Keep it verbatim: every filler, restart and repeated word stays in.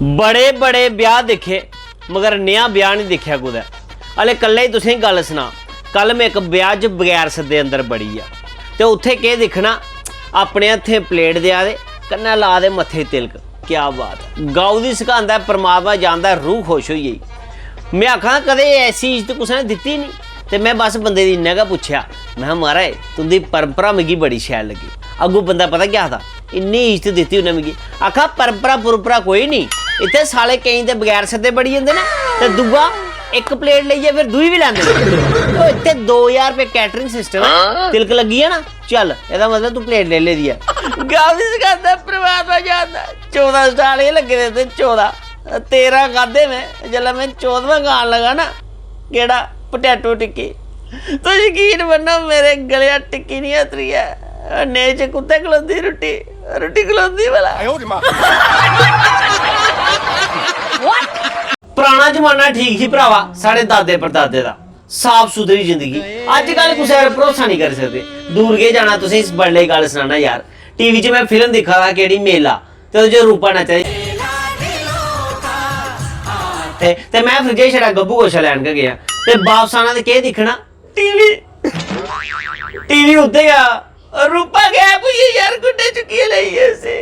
बड़े बड़े ब्याह दिक्खे, मगर नेहा ब्याह नहीं दिक्खेआ कुदै। अले कल्लै ही तुसें गल्ल सना, कल में इक ब्याह च बगैर सद्दे अंदर बड़ी गेआ, ते उत्थै केह् दिक्खना, अपने हत्थें प्लेट देआ दे, कन्नै ला दे मत्थे तिलक। क्या बात ऐ, गाऊ दी सकांदा ऐ, परमात्मा जानदा ऐ, रूह खुश होई गेई। में आखां, कदें ऐसी इज्जत कुसै ने दित्ती नहीं। ते में बस बंदे दी इन्ना गै पुच्छेआ, में, महाराज, तुंदी परंपरा मिगी बड़ी शैल लग्गी। अग्गू बंदा पता क्या आखदा, इन्नी इज्जत दित्ती उन्नै मिगी। आखा, परंपरा पुरंपरा कोई नहीं, इत्थै साले केईं ते बगैर सद्दे बड़ी जंदे न, ते दूआ इक प्लेट लेइयै फिर दूई बी लैंदे न। ओह् इत्थै दो ज्हार रपेऽ catering system ऐ, तिलक लग्गी गेआ ना, चल, एह्दा मतलब तूं प्लेट लेई लेदी ऐ। गाऊ दी सकांदा, परमात्मा जानदा, चौदां stall एह् लग्गे दे, ते चौदां, तेरां खाद्धे में। जेल्लै में चौदमां खान लगा ना, केह्ड़ा, potato टिक्की। तुस यकीन मन्नो, मेरे गले टिक्की नहीं उतरी ऐ। नेह् च कुत्थै खलोंदी रुट्टी? रुट्टी खलोंदी भला? पराना जमाना ठीक ही भरावा, साढ़े दादे परदादे दा। साफ सुथरी जिंदगी। अज्जकल कुसै पर भरोसा नहीं करी सकदे। दूर केह् जाना, तुसें इस बडलै दी गल्ल सनाना यार। टीवी च में फिल्म दिक्खा दा हा, केह्ड़ी, मेला, ते ओह्दे च रूपा नच्चा दी। ते, ते में फ्रिजै च छड़ा गब्बू गोशा लैन गै गेआ, ते बापस आना ते केह् दिक्खना? टीवी। टीवी उत्थै गै हा। रूपा गैप होई गेई यार, गुड्डे चुक्कियै लेई गे उसी।